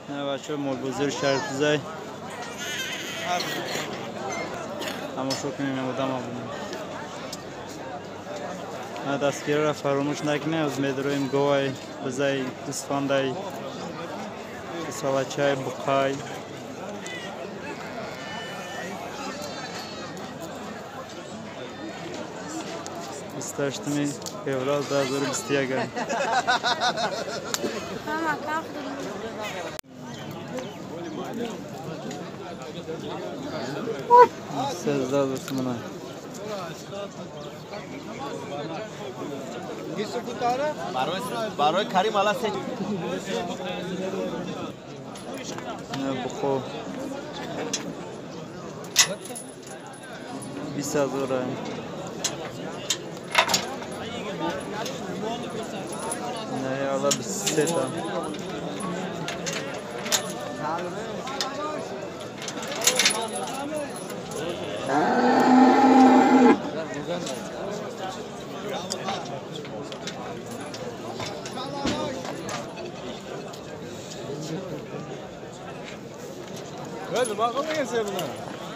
Бачаҳо, молбозори Шарифзай тамошо кунем, одама бинем. Дастгириро фаромӯш накунем. Аз медроем говай, бизай, гӯсфандай, писалачай, буқай. 28 феврал 2021. 13 сомона. Барои Карим ала се. Бухо 20 000. Не, ала 23 та. Nima qilmagan buni?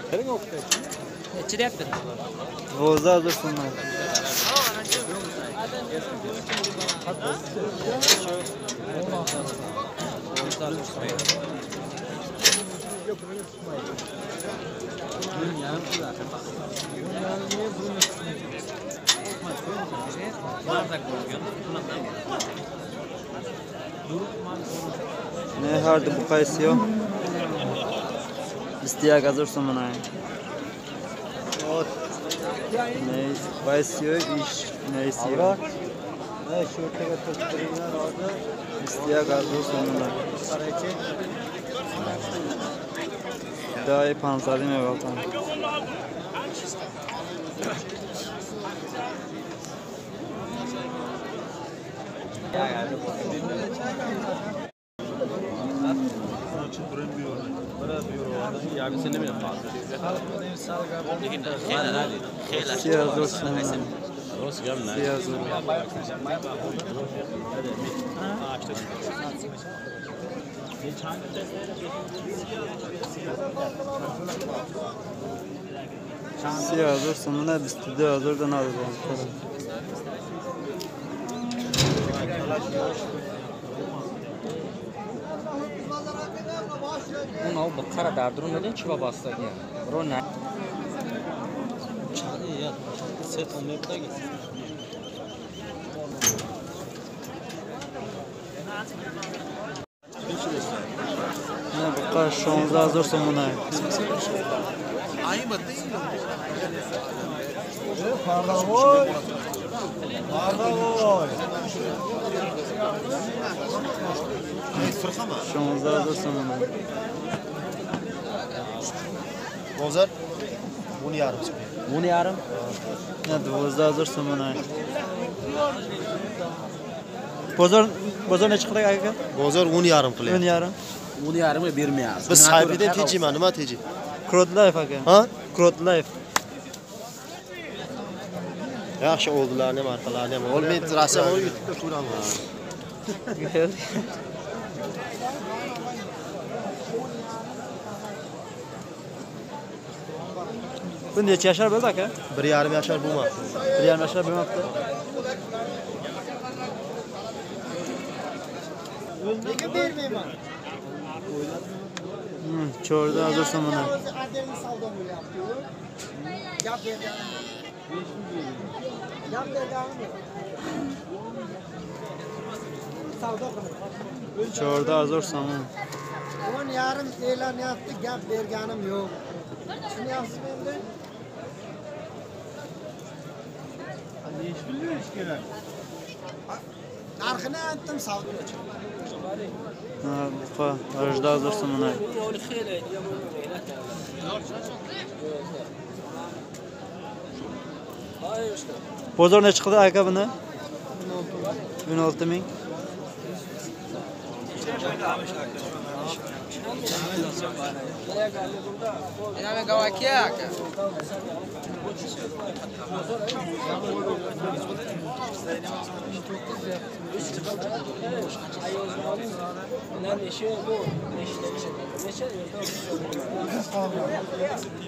Kiring o'qitay. Nechi deyapti? 12 000 so'm. Не ҳарду буқаи сиёҳ 21 000 сомона. Вай сиёҳ, иш не сиёҳ. 21 000 сомона. Даи пансади мебалтам. 30 000 сомона. 30 000. 30 000 сомона, 22 000 да надодам. Он ав бақара дар дурун медон чӣ вобастагия? Ро на. Се тон мебудаги. Не, буқа 16 000 сомона. Parlavой. Parlavой. 16 000 сомона. Bozor 10,5 chiqdi. 10,5? Не, 12 000 сомона. Bozor nechi qildi, aka? Bozor 10,5 qilyapti. 10,5. 10,5 ga bermayapsiz. Biz sayfidan tejiyman, nima teji? Crowd Life, aka. Ha? Crowd Life. Yaxshi oldilarni ham, orqalarini ham. Ol, men rasm olib YouTube'da ko'raman. Bu necha yashar bo'ldi, aka? 1,5 yashar bo'lmabdi. 1,5 yashar bo'lmabdi. Nega bermayman? 14 000 so'mdan. Отдельный savdo bo'lyapti-yu. Gap berganim. Gap berganim yo'q. Savdo qilib. 14 000 so'm. 10,5 e'lanyapti, gap berganim yo'q. Tushunyapsizmi endi? Nechi pul berish kerak? Narxini aytdim, savdo. Ha, buqa 18 000 so'mdan. Bozor nechi qildi, aka, buni? 16 ming.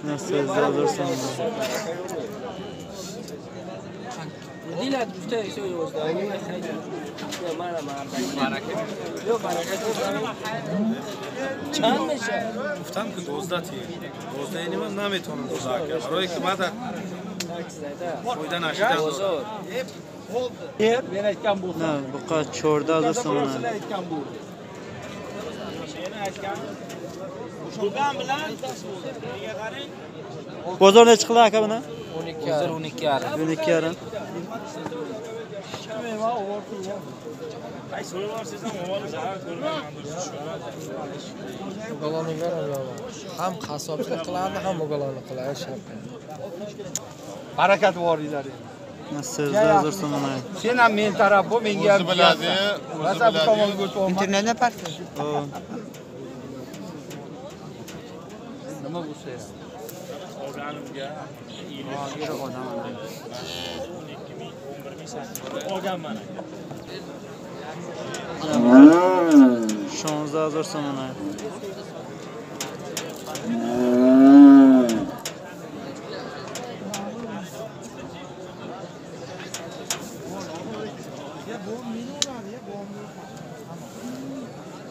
Nasıl alırsam گفتم که 12 تی 12 اینی من نمیتونم 12 که برای که بعد فایده نشدن داره. Ne bu kadar çorda alırsam ona. Bozor ne çıktı aka buna? 12 12 yarim. 12 yarım. Ham qassobchilik qilardi, ham o'g'lonlik qilardi. Barakat voringlar endi. Nasıl alırsam ona. Sen ham men taraf bu, menga ham biladi, o'zi biladi. Internetda parti. Nima bo'lsa ham. Olganimga 12 ming, 11 ming olganman aka. 16 hazor somon.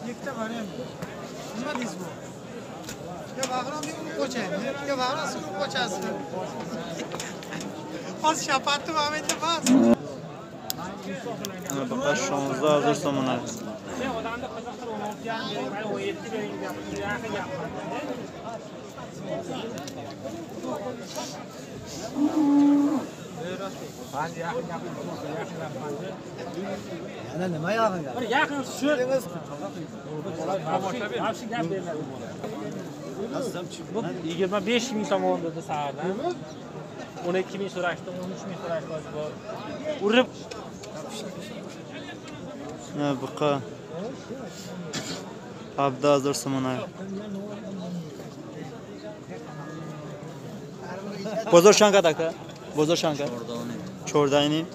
Ikkita bor endi. Nima deysiz bu? Ya bag'ram yurib qochaymi? Ya bag'ram surib qochasiz. Hozir shapatni momenti emas. Buqa 16 hazor somon. Sen odamni qiziqtirib 16 17 bering deyapti. Yaqin gapirdi. Yana nima yaqin gap? Bir yaqin shu. Vapshi gap beriladi. Bu 25 ming somon dedi sahardan. 12 ming so'rashdi, 13 ming so'rashdi bor. Urib Ne buqa 17 hazor somon. Bozor shanka aka. Bozor shanka. 14.5.